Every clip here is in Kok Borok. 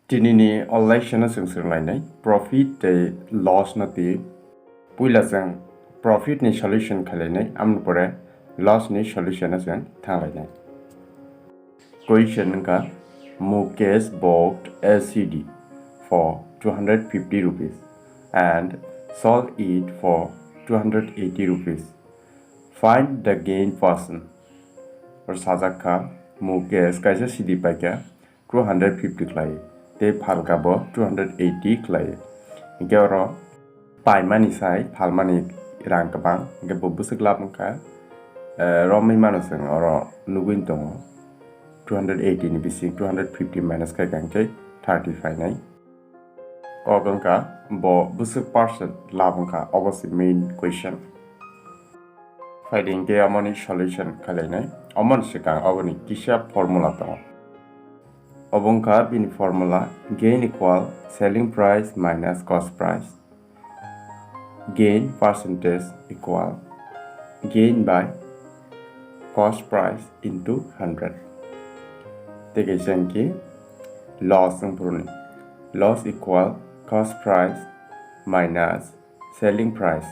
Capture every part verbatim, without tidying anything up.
Tini ni o lesson o chwng swrwnglainai profit tei loss no twi. Puila chwng profit ni solution khailainai, amoni pore loss ni solution o chwng thanglainai. Question wngkha, Mukesh bought a C D for two hundred fifty rupees and sold it for two hundred eighty rupees. Find the gain percent. Oro sajak kha, Mukesh kaisa C D paikha two hundred fifty khlai, tei phalka bo two hundred eighty khlai. Hinkhe oro paimani sai phalmani rang kwbang, hinkhe bo bwswk lab wngkha, eh, romwi mano chwng oro nugwi tongo. Two hundred eighty ni bising two hundred fifty minus khai kha hinkhe thirty phainai. Kok wngkha bo bwswk percent lab wngkha, obo se main question. Phaidi hinkhe omoni solution khailainai. Omoni swkang oboni kisa formula tongo. Obo wngkha bini formula, gain equal selling price minus cost price. Gain percentage equal gain by cost price into hundred. Tei kaisa hinkhe loss wngphuru ni, loss equal cost price minus selling price.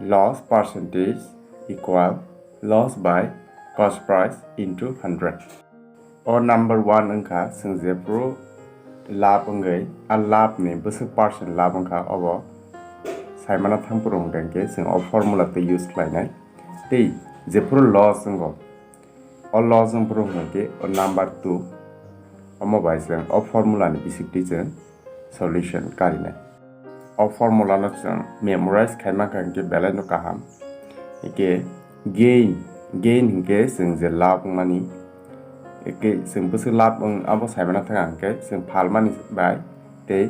Loss percentage equal loss by cost price into hundred. O number one wngkha chwng jephuru lab wngwi, a lab ni bwswk percent lab wngkha, obo saimano thangphuru hwnkhe chwng o formula tei use khlainai. Tei jephuru loss wngo, o loss wngphuru hwnkhe o number two, omo bai chwng o formula ni bisingtwi chwng solution karinai. O formula no chwng memorize khaima kha hinkhe belai no kaham. Hinkhe gain, gain hinkhe chwng je lab wngmani, hinkhe chwng bwswk lab wng abo saimano thang hinkhe chwng phalmani bai tei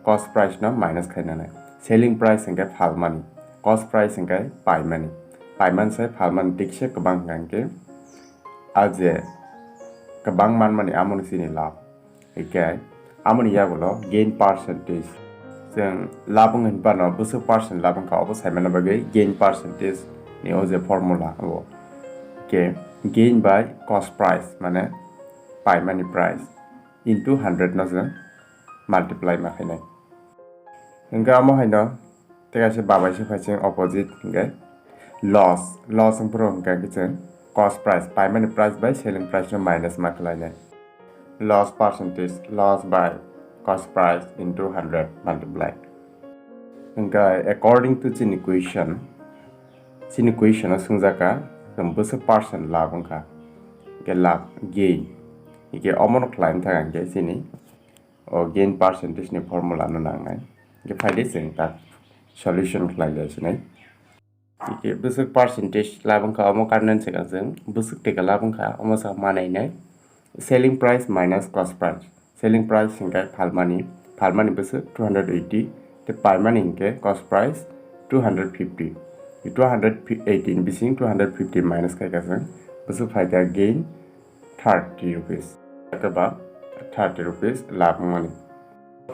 cost price no minus khainani. Selling price hinkhe phalmani, cost price hinkhe paimani. Paimani sai phalmani tikse kwbang hinkhe a je kwbang manmani amoni chini lab. Hinkhe amoni yagulo gain percentage. Chwng lab wngwi hinphano bwswk percent lab wngkha obo saimano bagwi gain percentage ni o je formula abo. Hinkhe gain by cost price mane paimani price into hundred no chwng multiply ma khainai. Hinkhe omo haino tei kaisa babai se phai chwng opposite hinkhe loss, loss wngphuru hinkhe chwng cost price, paimani price bai selling price no minus ma khlainai. Loss percentage, loss by cost price into hundred multiply. Hinkhe according to chini question, chini question o swngjak kha, chwng bwswk percent lab wngkha, hinkhe lab gain, hinkhe omono khlaina thang hinkhe chini o gain percentage ni formula no nangnai. Hinkhe phaidi chwng tak solution khlai lai sinai. Hinkhe bwswk percentage lab wngkha omo karnani swkang chwng bwswk teka lab wngkha omo sa manainai. Selling price minus cost price. Selling price hinkhe phalmani, phalmani bwswk two hundred eighty, tei paimani hinkhe cost price two hundred fifty. Two hundred eighty ni bising two hundred fifty minus khaikha chwng bwswk phaikha gain thirty rupees. Ekaba thirty rupees lab wngmani.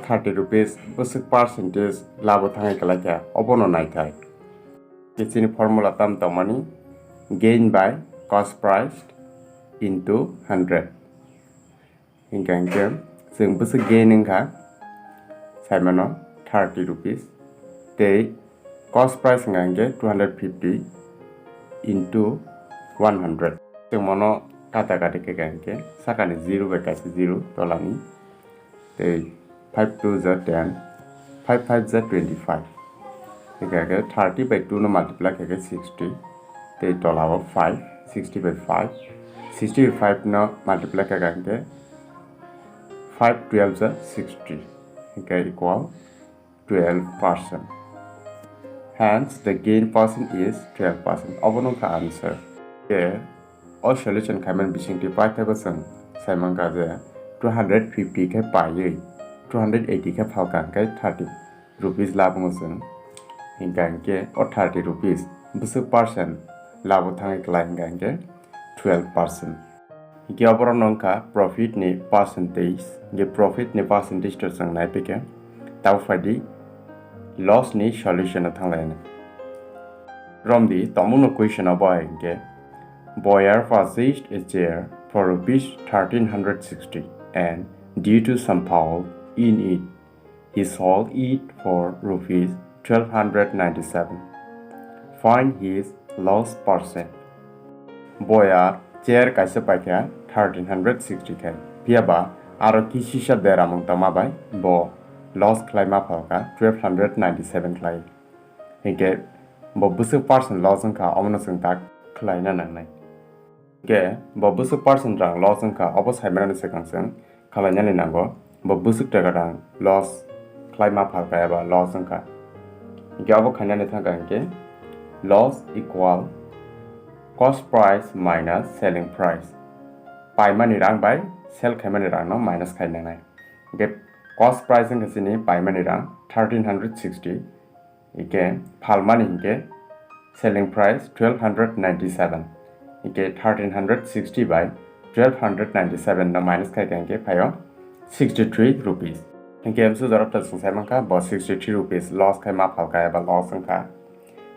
Thirty rupees bwswk percentage labo thangwi kwlaikha, obono naithai. Khe chini formula tam tongmani gain by cost price into hundred. Hinkha hinkhe chwng bwswk gain wngkha saimano thirty rupees. Tei cost price wngkha hinkhe two hundred fifty into one hundred. Chwng mono kata kati khe hinkhe sakani zero bai kaisa zero tolani. Tei five two ja ten, five five ja twenty five. Hinkha khe thirty by two no multiply khe khe sixty. Tei tola o five, sixty by five, sixty by five no multiply khe hinkhe five twelve ja sixty. Hinkhe equal twelve percent. Hence, the gain percent is twelve percent. Obo wngkha answer. Khe o solution khaimani bisingtwi paithago chwng saimankha je two hundred fifty khe paiwi two hundred eighty khe phalkha hinkhe thirty rupees labwngo chwng. Hinkha hinkhe o thirty rupees bwswk percent labo thangwi kwlai hinkha hinkhe twelve percent. Hinkhe oborok no wngkha profit ni percentage. Hinkhe profit ni percentage to chwng naiphikhe, tabo phaidi loss ni solution o thanglainai. Romdi, tongmungno question o bo hai hinkhe, buyer purchased a chair for rupees thirteen hundred sixty and Due to some fault in it, he sold it for rupees twelve hundred ninety-seven. Find his loss percent. Boya chair kaisa paikha thirteen hundred sixty khai. Phiya ba aro kisisa deramung tongma bai bo loss khlai ma phalkha twelve hundred ninety-seven khlai. Hinkhe bo bwswk percent loss wngkha, omono chwng tak khlaina nangnai. Hinkhe bo bwswk percent rang loss wngkha, obo saimanani swkang chwng khlainani nango. Bo bwswk taka rang loss khlai ma phalkha eba loss wngkha. Hinkhe obo khainani thangkha hinkhe loss equal cost price minus selling price. Paimani rang bai sell khaimani rangno minus khainanai. Hinkhe cost price wngkha chini paimani rang thirteen hundred sixty. Hinkhe phalmani hinkhe selling price twelve hundred ninety-seven. Hinkhe thirteen hundred sixty bai twelve hundred ninety-seven no minus khai kha hinkhe phaio sixty-three rupees. Hinkhe amsu jorop ta chwng sai mankha bo sixty-three rupees loss khai ma phalkha eba loss wngkha.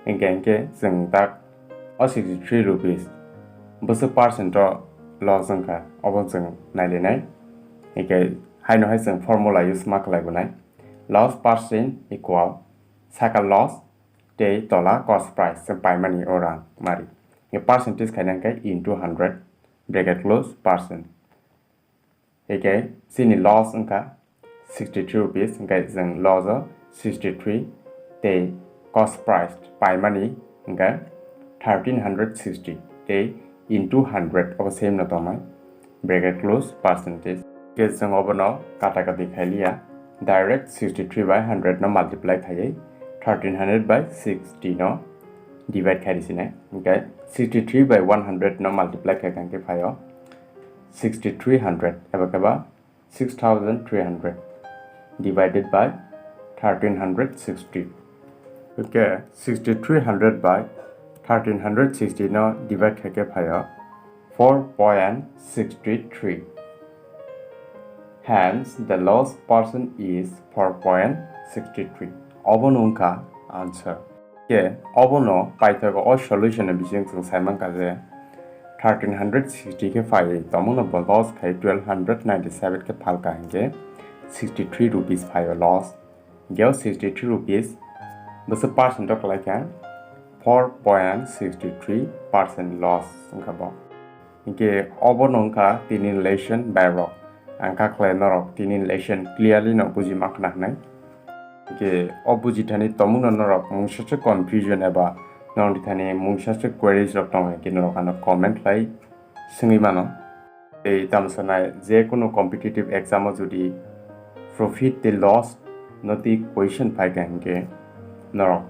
Hinkhe hinkhe chwng tak o sixty-three rupees bwswk percent o loss wngkha obo chwng nailinai. Hinkhe haino hai chwng formula use ma khlai bunai. Loss percent equal saka loss tei tola cost price se paimani o rang mari. Percentage khaina hinkhe into hundred bracket close percent. Hinkhe chini loss wngkha sixty-three rupees, hinkhe chwng loss o sixty-three tei cost price paimani hinkhe thirteen hundred sixty tei into hundred obo same no tongmai. Bracket close percentage. Hinkhe chwng obono kata kati khailiya, direct sixty-three by hundred no multiply khaiwi thirteen hundred by sixty no divide khai rwsinai. Hinkhe sixty-three by one hundred no multiply khai kha hinkhe phaio sixty-three hundred eba khe ba six thousand three hundred divided by thirteen hundred sixty. Hinkhe sixty-three hundred by thirteen hundred sixty no divide khai khe phaio four point six three. Hence, the loss percent is four point six three. Obo wngkha answer. Khe obono paithago o solution ni bising chwng sai mankha je thirteen hundred sixty khe phaiwi tongmano bo loss khai twelve hundred ninety-seven khe phalkha hinkhe sixty-three rupees phaio loss. Hinkhe o sixty-three rupees bwswk percent o kwlai kha four point six three percent loss wngkha bo. Hinkhe obono wngkha tini lesson by rok. Ang kha khlai norok tini lesson clearly no buji ma khna hwnwi. Hinkhe o buji thani tongmungno norok mungsa se confusion eba norokni thani mungsa se queries rok tongo hinkhe norok ano comment khlai swngwi mano. Tei tamo sanai je kunu competitive exam o jodi profit tei loss no twi question phai kha hinkhe norok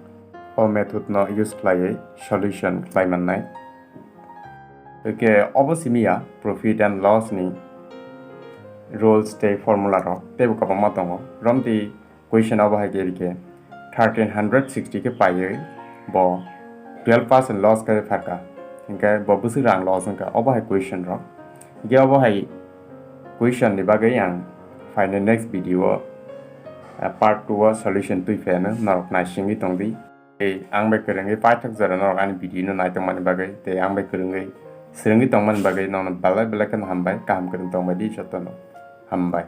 o method no use khlaiwi solution khlai mannai. Hinkhe obo simi ya profit and loss ni rules tei formula rok teibo kwbangma tongo. Romtwi question obo hai khe rikhe thirteen hundred sixty khe paiwi bo twelve percent loss khe pharkha. Hinkhe bo bwswk rang loss wngkha obo hai question rok. Hinkhe obo hai question ni bagwi ang phainai next video o, ah, part two o solution twi phaiano norok naisingwi tongdi. Tei ang bai kwrwngwi paithak jora norok ani video no naitongmani bagwi tei ang bai kwrwngwi swrwngwi tongmani bagwi nono belai belai kheno hambai, kaham kwrwng tongbaidi jotono hambai.